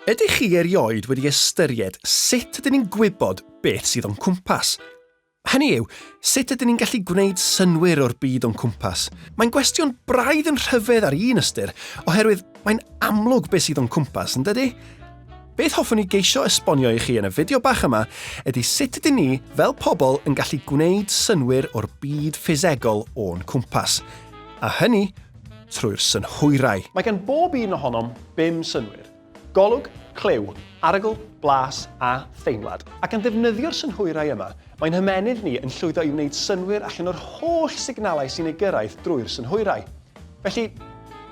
Ydych chi erioed wedi ystyried sut ydyn ni'n gwybod beth sydd o'n cwmpas? Hynny yw, sut ydyn ni'n gallu gwneud synnwyr o'r byd o'n cwmpas? Mae'n gwestiwn braidd yn rhyfedd ar un ystyr, oherwydd mae'n amlwg beth sydd o'n cwmpas, yn dydy? Beth hoffwn i geisio esbonio i chi yn y fideo bach yma ydy sut ydyn ni, fel pobl, yn gallu gwneud synnwyr o'r byd ffisegol o'n cwmpas. A hynny trwy'r synhwyrau. Mae gan bob un ohonom bum synnwyr, golwg, clyw, arogl, blas a theimlad. Ac gan ddefnyddio'r synhwyrau yma, mae'n hymennydd ni yn llwyddo i wneud synnwyr allan o'r holl signalau sy'n ei gyrraedd drwy'r synhwyrau. Felly,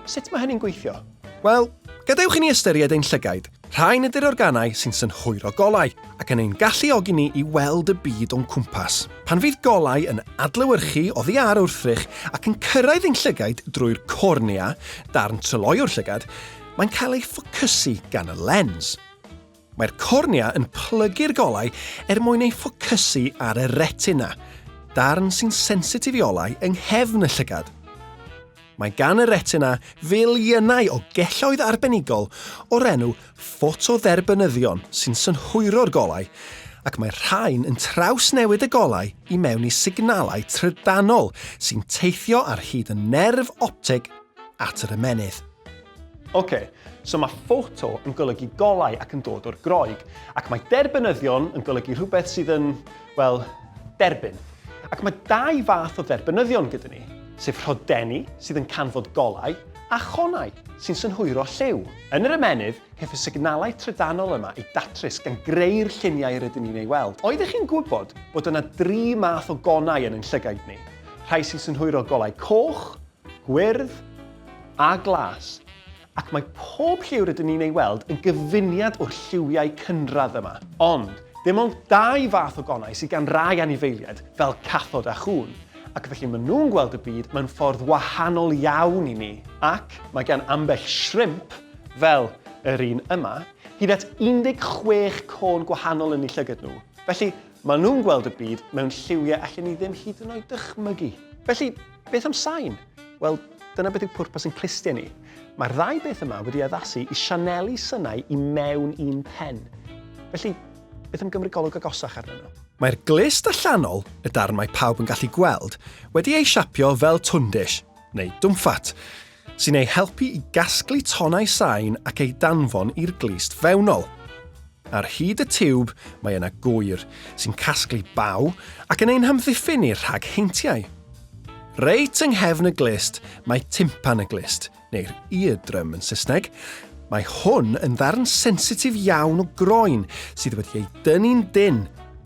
sut mae hynny'n gweithio? Wel, gadewch i ni ystyried ein llygaid. Rhain ydy'r organau sy'n synhwyro golau ac yn ein galluogi ni i weld y byd o'n cwmpas. Pan fydd golau yn adlewyrchu oddi ar wrthrych ac yn cyrraedd ein llygaid drwy'r cornea, darn tryloyw'r llygad, mae'n cael ei ffocysu gan y lens. Mae'r cornea yn plygu'r golau er mwyn ei ffocysu ar y retina, darn sy'n sensitif i olau yng nghefn y llygad. Mae gan y retina filiynau o gelloedd arbenigol o'r enw ffotodderbynyddion sy'n synhwyro'r golau, ac mae'r rhain yn trawsnewid y golau i mewn i signalau trydanol sy'n teithio ar hyd y nerf optig at yr ymennydd. Oce, so mae ffoto yn golygu golau ac yn dod o'r Groeg, ac mae derbynyddion yn golygu rhywbeth sydd yn, wel, derbyn. Ac mae dau fath o dderbynyddion gyda ni, sef rhodenni, sydd yn canfod golau, a chonau, sy'n synhwyro lliw. Yn yr ymennydd, caiff y signalau trydanol yma eu datrys gan greu'r lluniau rydyn ni'n ei weld. Oeddech chi'n gwybod bod yna dri math o gonau yn ein llygaid ni? Rhai sy'n synhwyro golau coch, gwyrdd a glas. Ac mae pob lliw rydyn ni'n ei weld yn gyfuniad o'r lliwiau cynradd yma. Ond, dim ond dau fath o gonau sydd gan rai anifeiliaid, fel cathod a chŵn, ac felly maen nhw'n gweld y byd mewn ffordd wahanol iawn i ni. Ac mae gan ambell shrimp, fel yr un yma, hyd at 16 côn gwahanol yn eu llygad nhw. Felly, maen nhw'n gweld y byd mewn lliwiau allen ni ddim hyd yn oed dychmygu. Felly, Beth am sain? Wel, dyna beth yw pwrpas ein clustiau ni. Mae'r ddau beth yma wedi addasu i sianelu synau i mewn i'n pen. Felly, beth am gymryd golwg agosach arnyn nhw? Mae'r glust allanol, y darn mae pawb yn gallu gweld, wedi ei siapio fel twndish, neu dwmffat, sy'n ei helpu i gasglu tonnau sain ac eu danfon i'r glust fewnol. Ar hyd y tiwb mae yna gŵyr, sy'n casglu baw ac yn ein hamddiffyn ni rhag heintiau. Reit yng nghefn y glust mae tympan y glust, neu'r eardrum yn Saesneg. Mae hwn yn ddarn sensitif iawn o groen sydd wedi ei dynnu'n dynn,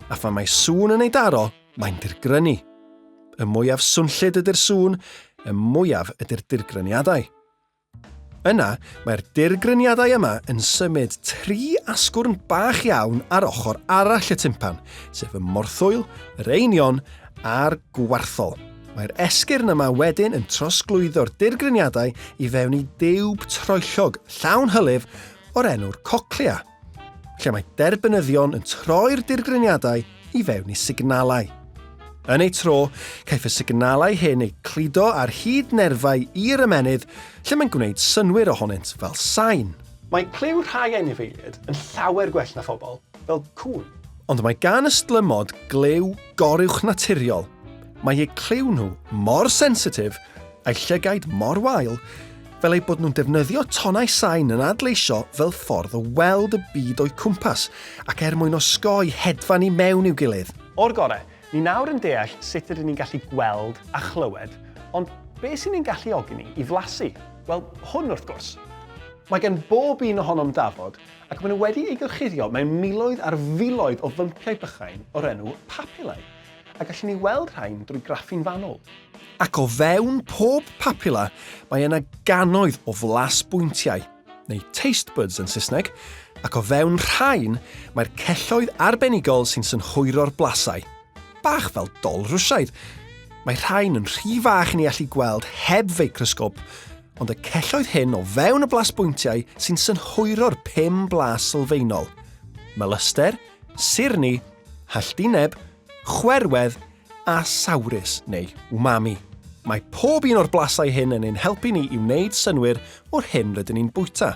a phan mae sŵn yn ei daro, mae'n dirgrynu. Y mwyaf swnllyd ydy'r sŵn, y mwyaf ydy'r dirgryniadau. Yna, mae'r dirgryniadau yma yn symud tri asgwrn bach iawn ar ochr arall y tympan, sef y morthwyl, yr einion a'r gwarthol. Mae'r esgyrn yma wedyn yn trosglwyddo'r dirgryniadau i fewn i diwb troellog llawn hylif o'r enw'r cochlea. lle mae derbynyddion yn troi'r dirgryniadau i fewn i signalau. Yn eu tro, caiff y signalau hyn eu cludo ar hyd nerfau i'r ymennydd lle mae'n gwneud synnwyr ohonynt fel sain. Mae clyw rhai anifeiliaid yn llawer gwell na phobl, fel cŵn. Ond mae gan ystlumod glyw goruwchnaturiol. Mae eu clyw nhw mor sensitif a'u llygaid mor wael, fel eu bod nhw'n defnyddio tonnau sain yn adleisio fel ffordd o weld y byd o'u cwmpas, ac er mwyn osgoi hedfan i mewn i'w gilydd. O'r gorau, ni nawr yn deall sut ydyn ni'n gallu gweld a chlywed, ond be sy'n ein galluogi ni i flasu? Wel, hwn wrth gwrs. Mae gan bob un ohonom dafod, ac maen nhw wedi eu gorchuddio mewn miloedd ar filoedd o fympiau bychain o'r enw papillae, a gallwn ni weld rhain drwy graffu'n fanwl. Ac o fewn pob papilla mae yna gannoedd o flasbwyntiau, neu taste buds yn Saesneg, ac o fewn rhain mae'r celloedd arbenigol sy'n synhwyro'r blasau. Bach fel dol Rwsiaidd. Mae rhain yn rhy fach i ni allu gweld heb feicrosgop, ond y celloedd hyn o fewn y blasbwyntiau sy'n synhwyro'r pum blas sylfaenol, melyster, surni, halltineb, chwerwedd a sawrus, neu umami. Mae pob un o'r blasau hyn yn ein helpu ni i wneud synnwyr o'r hyn rydyn ni'n bwyta.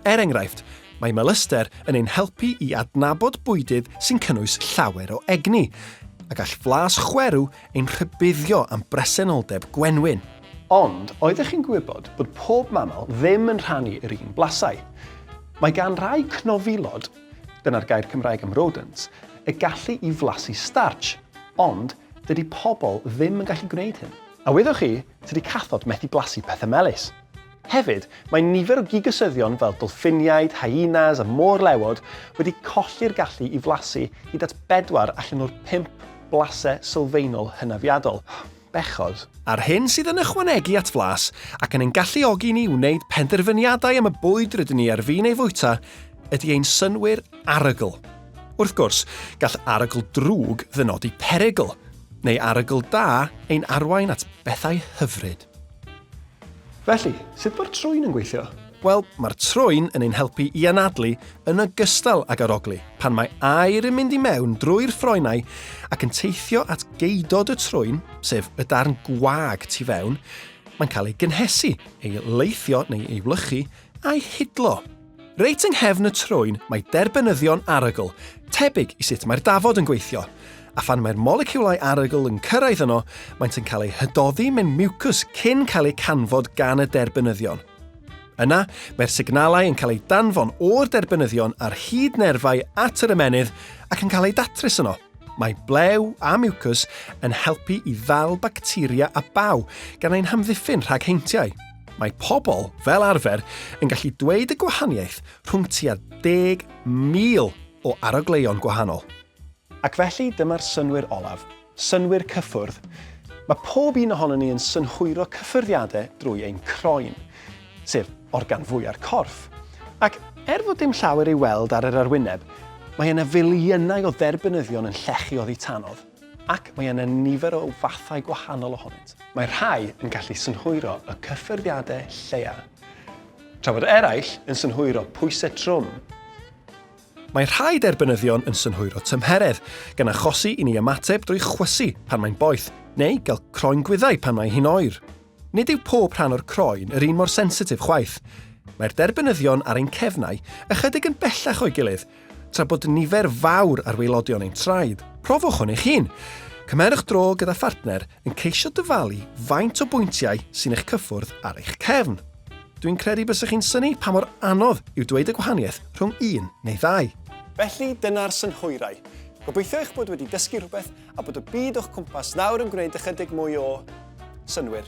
Er enghraifft, Mae melyster yn ein helpu i adnabod bwydydd sy'n cynnwys llawer o egni, a gall flas chwerw ein rhybuddio am bresenoldeb gwenwyn. Ond oeddech chi'n gwybod bod pob mamal ddim yn rhannu yr un blasau? Mae gan rai cnofilod, dyna'r gair Cymraeg am rodents, y gallu i flasu startsh, ond dydy pobl ddim yn gallu gwneud hyn. A wyddoch chi, tydi cathod methu blasu pethau melys. Hefyd, mae nifer o gigysyddion fel dolffiniaid, hyenas a môr-lewod wedi colli'r gallu i flasu hyd at bedwar allan o'r pump blasau sylfaenol hynafiadol. Bechod. A'r hyn sydd yn ychwanegu at flas ac yn ein galluogi ni wneud penderfyniadau am y bwyd rydyn ni ar fin ei fwyta ydy ein synnwyr arogl. Wrth gwrs, gall arogl drwg ddynodi perygl, neu arogl da ein arwain at bethau hyfryd. Felly, sut mae'r trwyn yn gweithio? Wel, mae'r trwyn yn ein helpu i anadlu yn ogystal ag arogli, pan mae aer yn mynd i mewn drwy'r ffroenau ac yn teithio at geudod y trwyn, sef y darn gwag tu fewn, mae'n cael ei gynhesu, ei leithio neu ei wlychu, a'i hidlo. Reit yng nghefn y trwyn mae derbynyddion arogl, tebyg i sut mae'r dafod yn gweithio. A phan mae'r moleciwlau arogl yn cyrraedd yno, maent yn cael eu hydoddi mewn miwcws cyn cael eu canfod gan y derbynyddion. Yna, mae'r signalau yn cael eu danfon o'r derbynyddion ar hyd nerfau at yr ymennydd ac yn cael eu datrys yno. Mae blew a miwcws yn helpu i ddal bacteria a baw, gan ein hamddiffyn rhag heintiau. Mae pobl, fel arfer, yn gallu dweud y gwahaniaeth rhwng tua 10,000 o arogleuon gwahanol. Ac felly dyma'r synnwyr olaf, synnwyr cyffwrdd. Mae pob un ohonon ni yn synhwyro cyffyrddiadau drwy ein croen, sef organ fwya'r corff. Ac er fod dim llawer i'w weld ar yr arwyneb, mae yna filiynau o dderbynyddion yn llechu oddi tanodd. Ac mae yna nifer o fathau gwahanol ohonynt. Mae rhai yn gallu synhwyro y cyffyrddiadau lleia, tra bod eraill yn synhwyro pwysau trwm. Mae rhai derbynyddion yn synhwyro tymheredd, gan achosi i ni ymateb drwy chwysu pan mae'n boeth, neu gael croen gwyddau pan mae hi'n oer. Nid yw pob rhan o'r croen yr un mor sensitif chwaith. Mae'r derbynyddion ar ein cefnau ychydig yn bellach o'i gilydd, tra bod nifer fawr ar waelodion ein traed. Profwch hwn eich hun! Cymerwch dro gyda phartner yn ceisio dyfalu faint o bwyntiau sy'n eich cyffwrdd ar eich cefn. Dwi'n credu bysech chi'n synnu pa mor anodd yw dweud y gwahaniaeth rhwng un neu ddau. Felly, dyna'r synhwyrau. Gobeithio eich bod wedi dysgu rhywbeth a bod y byd o'ch cwmpas nawr yn gwneud ychydig mwy o synnwyr.